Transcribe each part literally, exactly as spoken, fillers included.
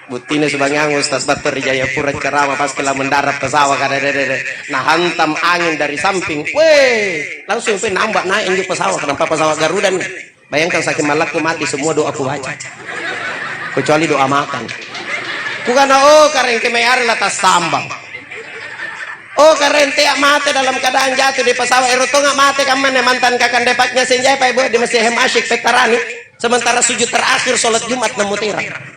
Buttina subangang Ustaz battu ri Jayapura ceramah pas kela mendarat pesawat kada dede. Nahantam angin dari samping. Weh, langsung pe nambah naik injo pesawat, kenapa pesawat Garuda nih? Bayangkan saking malakku mati semua doa kubaca. Kecuali doa makan. Kukana, "Oh, karengke mai areng latassambang." Oh, kareng tea mate dalam keadaan jatuh di pesawat ero tonga mate kammana mantan kakande paknya senjai pai di masih hem asyik petarani. Sementara sujud terakhir sholat Jumat namuterang.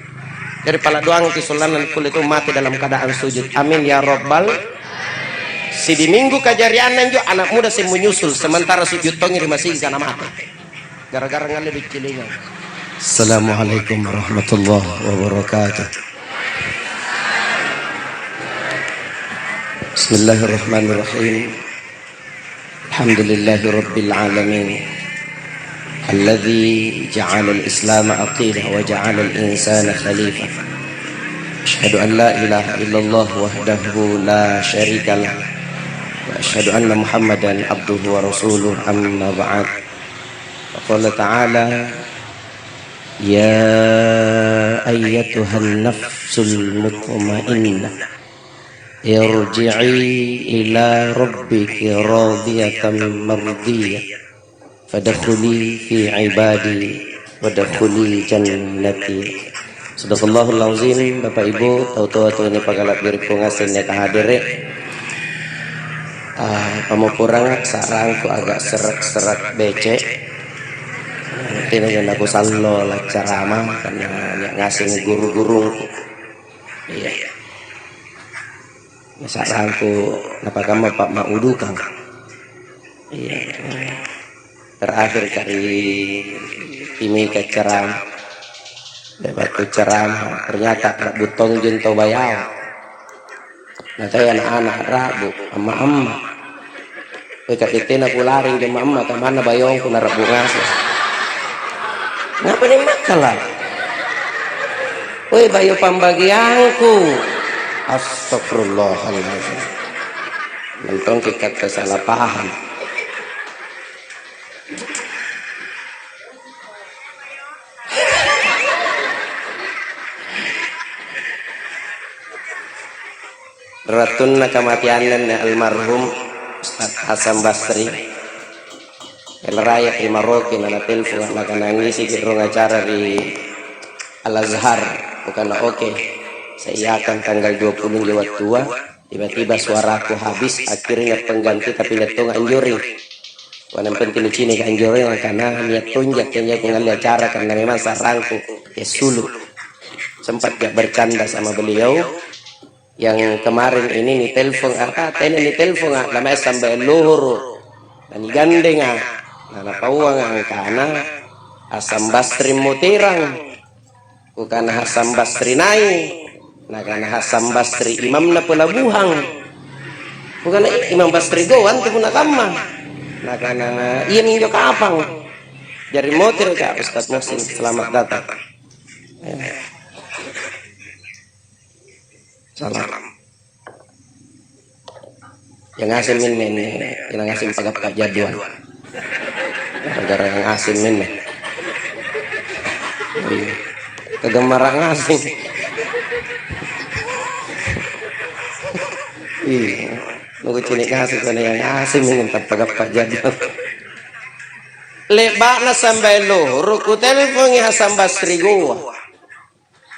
Jadi pala doang ki sollanna kulle tu mate dalam keadaan sujud. Amin ya rabbal. Sidi minggu kajarianna injo anak muda sing menyusul sementara sujud tongi ri masigi kana mate. Gara-gara ngalle diccilingang. Assalamualaikum warahmatullahi wabarakatuh. Bismillahirrahmanirrahim. Alhamdulillahirabbil alamin. Alladzi ja'alal Islam aqida wa ja'alal insana khalifa. Asyhadu an la ilaha illallah wahdahu la syarika lah. Wa asyhadu anna Muhammadan abduhu wa rasuluh, amma ba'd. Wa qala ta'ala, "Ya ayyatuhan nafsul mutmainnah, irji'i ila rabbiki radiyatan mardiyah, fadkhuli fi ibadi, wadkhuli jannati." Sadaqallahul azim, Bapak Ibu, tau toa tau nipakala'birikku ngaseng niaka hadere. Ah, pammopporanga sa'rangku agak serak-serak becek. Tenaya nakusallo laccarama karena nia' ngaseng guru-gurungku. Iya. Sa'rangku napakamma pa'ma'udukang. Iya. Terakhir kari timika ceramah. Le'ba' kuceramah, ternyata a'ra'bu tonji antu bayao. Nakai ana'-ana' a'ra'bu, amma-amma. Woi, ka'de' tena kulareng anjo amma-amma, kamanna bayongku na'ra'bu ngaseng. Ngapa nia' makkala'? Woi, bayo pambagiangku. Astagfirullahaladzim. Mentongki katte salah paham. Ri wattunna kamateanna anne almarhum Ustaz Hasan Basri, elaraya ri Maroke, na natelpon nakana ngisiki rung acara ri Al-Azhar, kukana, "Oke, saiakan tanggal dua puluh injo wattua." Tiba-tiba suaraku habis, akhirnya pengganti tapi nia' tonga anjoreng. Wah, yang penting nuciniki anjoreng, karena nia' tonja' tenja ku ngalle acara karena memang sa'rangku, ya, sulu'. Sempat gak bercanda sama beliau. Yang kemarin ini nitelpon, ah, tena nitelpon, ah, namanya sampai luhur. Na nigandenga. Na napauanga angkana, "Hasan Basri muterang." Kukana, "Hasan Basri nai?" Nakana, "Hasan Basri imamna pelabuhang." Kukana, "Ih, Imam Basri goa antu punna kamma?" Nakana, "Iyaminjo kapang." Jari moteroka Ustaz Muhsin, selamat datang. Salam. Yang ngaseng minne, yang ngaseng pagappa jadwal. Gara-gara yang ngaseng minne. Iya. Kagemmara ngaseng. Iya. Nunggu cini ngaseng, karena yang ngaseng minne, tappa gappa jadwal. Le'ba'na sambai lohoro, kutelpongi Hasan Basri Goa.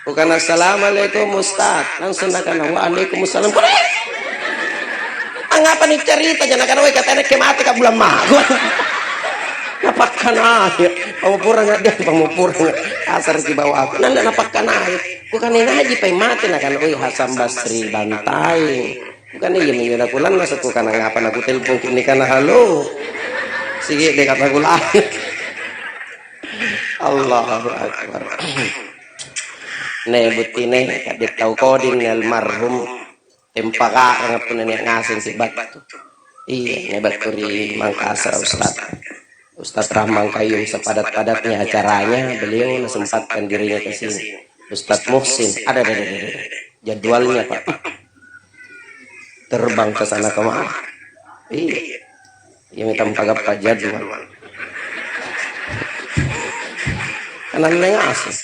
Kukana, "Assalamualaikum, Ustaz." Langsung nakana, "Waalaikumsalam." "Kore, angngapa nicarita?" Nakana, "Woi, katanya nakke mate ka bulan mago." Napakkanai, "Pammopporanga deh, pammopporanga." Asaraki bawaku. Nanda napakkanai. Kukana, "Inai ji pai mate?" Nakana, "Woi, Hasan Basri Bantaeng." Kukana, "Iya minjo nakulanna sukku kana ngapa nakutelpongki nikana halo." Sigi deka nakulanna. Allahu Akbar. Ne buttine, ka'de' tau koding ne almarhum, tempaka'ranga punna nia' ngaseng sibattu. Iya, ne battu ri Mangkasara, Ustaz. Ustaz Rahman Qayyum, sepadat-padatnya acaranya, beliau nasempatkan dirinya ke sini. Ustaz Muhsin, ada, ada, ada, ada. Jadwalnya, Pak. Terbang ke sana kemari. Iya. Iya, minta pagappa jadwal. Kan anne ngaseng.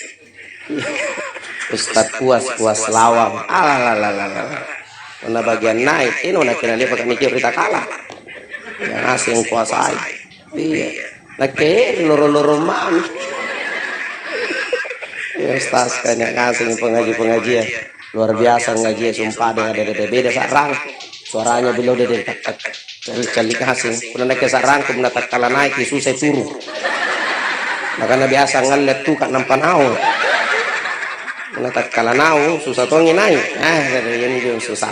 Ustaz Puas, Puas Lawang. Alalalalala. Punna bagian nai', tena nakke nale'baka mikir ri takala. Yang asing kuasai. Iya. Nakke ri loro-loro mami. Ya, Ustaz, kanya ngaseng pengaji-pengajian. Luar biasa ngaji, sumpah, ada beda-beda sa'rang. Suaranya beliau dede tak, tak, cali-cali ngaseng. Punna nakke sa'rangku, punna takkala naiki, susah turu. Makanya biasa ngalle tuka nampa naung. Punna takkala naung, susah tongi nai'. Ah, jadi ini juga susah.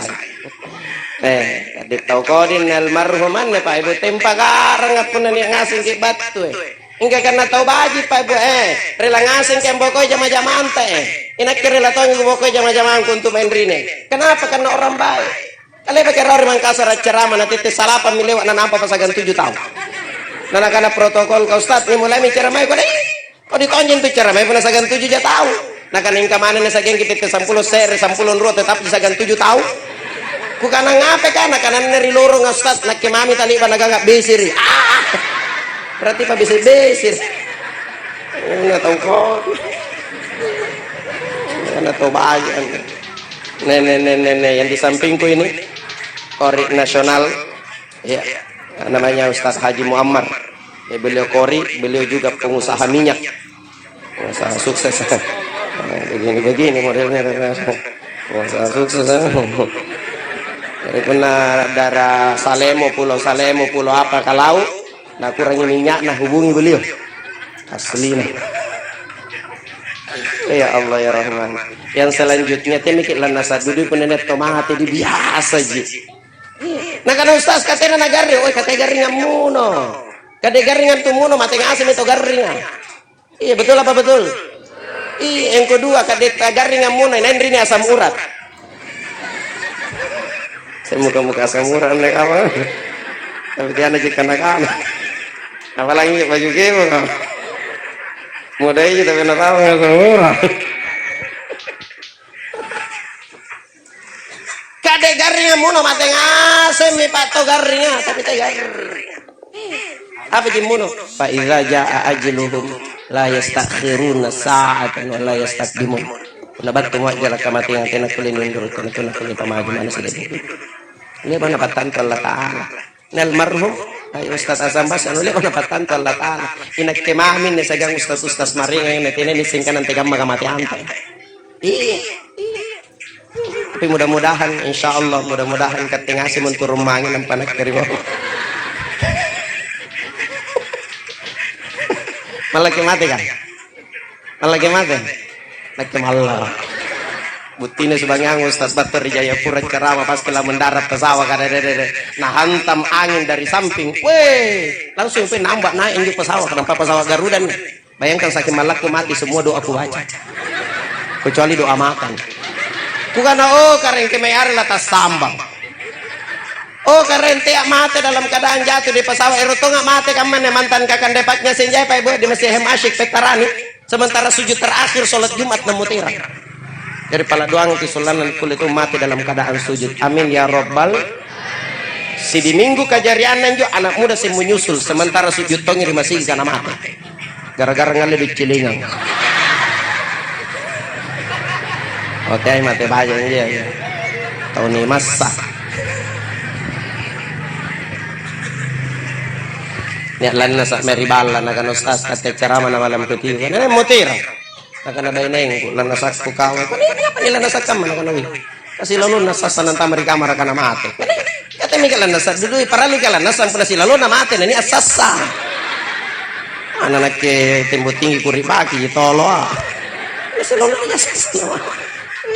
Eh, di tau kodin almarhum anne, Pak Ibu, tempa garang punna nia' ngaseng ki battu, eh. Engka kanna tau baji', Pak Ibu, eh, rela ngaseng ki ambokoi jama-jamanta, eh. Inakke rela tongi kubokoi jama-jamangku untu' mae anrinni. Kenapa? Karena orang baik. Kale'baki rau ri Mangkasara' ceramah, na tette salapammi lewa' na nampa pasagang tuju taung. Na nakana protokol ka Ustaz, ni mulaimi ceramai kodai. Kodi tonji intu ceramai punna sagang tuju ja taung. Nakana ingka manenna sagang ki tette sampulo se're, sampulo rua, tetapji sagang tuju taung. Kukana ngape ka? Nakana anne ri lorong Ustaz, nakke mami tali'ba naganga besere. Ah! Berarti pabese-besere. Ana tau ko. Ana tau baji' anne. Nenek-nenek yang di sampingku ini, Qori Nasional, ya, namanya Ustaz Haji Muammar. Ya, beliau qori, beliau juga pengusaha minyak. Pengusaha sukses. Nah, begini-begini modelnya. Pengusaha sukses. Jadi punna daerah Salemo, Pulau Salemo, Pulau apa kalau nakurangi minyakna, hubungi beliau. Aslina. Ya Allah ya Rahman. Yang selanjutnya, temiki lannasa' dudui punna nia' tau mate di biasa ji. Nakana Ustaz, katena nagarring, oi, kate garringang muno. Kade garringang tu muno, mate ngaseng mi tau garringa. Iya, betul apa betul? Iya, yang kedua, kade garringang muno, naenrini asam urat. Saya muka-muka asam urat, aneh apa? Tapi dia anak kana-kana. Apalagi baju kemo. Muda itu tapi nak tahu asam urat. Kade garringa muno mate ngasemmi, Pak, tau garringa, tapi tau garringa. Apa ji muno? Fa idza jaa ajaluhum la yastakhiruna sa'atan wa la yastaqdimun. Punna battu mo ajjala' kamateang, tena kulle nunduru', tena, tena kulle pamaju manna sele'bu. Le'ba' napattantu Allata'ala. Almarhum, ai Ustaz Hasan Basri, anu le'ba' napattantu Allata'ala. Inakke mami anne siagang ustaz-ustaz maraenga, na tena nisseng kana antekamma kamateanta. Iya. Tapi mudah-mudahan, insya Allah, mudah-mudahan katte ngaseng munturung mange nampa nakke ri bawah. Mallaki mate, Kang? Mallaki mate? Nakke malla. Buttina subangang Ustaz battu ri Jayapura ceramah, pas kela mendarat pesawat, kada dede. Nahantam angin dari samping. Weh, langsung pe nambah naik injo pesawat, nampa pesawat Garuda nih. Bayangkan saking mallakku mati semua doa kubaca. Kecuali doa makan. Kukana, "Oh, karengke mai are latassambang." Oh, kareng tea mate dalam keadaan jatuh di pesawat, ero tonga mate kammanne mantan kakande pa'ngaseng jai, Pak Ibu, di Masjid Hem Asyik Pettarani. Sementara sujud terakhir sholat Jumat nammutera. Jadi pala doangki sollanna kulle tu mate dalam keadaan sujud. Amin ya rabbal. Sidi minggu kajarianna injo anak muda seng menyusul, sementara sujud tongi ri masigi kana mate. Gara-gara ngalle duit cilingang. Oke, mate baja iya. Tau ni massa. Nia' lannasa' mae ri balla, nakana, "Ustaz, katte ceramah na malam ketiga." Nene mutira. Nakana bainengku, "Lannasakku kau." "Apa ni, apa ni lannasa' kamma?" Nakana, "Wih, kasi lalonna sassa nantama ri kamara kana mate." "Kate mika lannasa' dudui, parallu ka lannasa' punna silalonna mate, na nia' sassa." Mana nakke tembo tinggi kuri baki tolo ah. Kasi lalonna nia' sassa.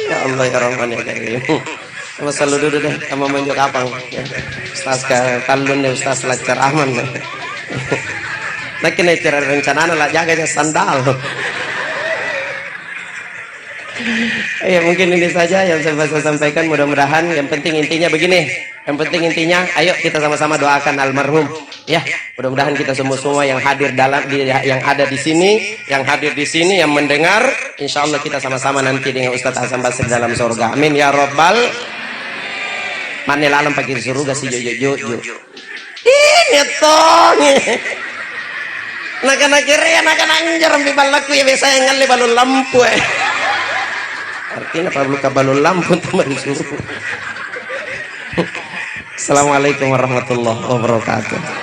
Ya Allah ya Rahman ya Karim. Coba sallu dulu deh, sama menunjuk kapang. Ya. Ustaz ka tallun deh, Ustaz laccar aman. Nakke nih cara rencanana lah jaga aja sandal. Ya, mungkin ini saja yang saya bisa sampaikan. Mudah-mudahan, yang penting intinya begini. Yang penting intinya, ayo kita sama-sama doakan almarhum. Ya, mudah-mudahan kita semua-semua yang hadir dalam di, yang ada di sini, yang hadir di sini, yang mendengar, insya Allah kita sama-sama nanti dengan Ustaz Hasan Basri dalam surga. Amin ya rabbal. Manne lalang pagi surga si jojo-jojo. Ini tongi. Nakana kerea, nakana anjarang pi ballakku ya biasa yang ngalle balon lampu eh. Artinya pabulu kabalong lampu tama disuruh. Assalamualaikum warahmatullahi wabarakatuh.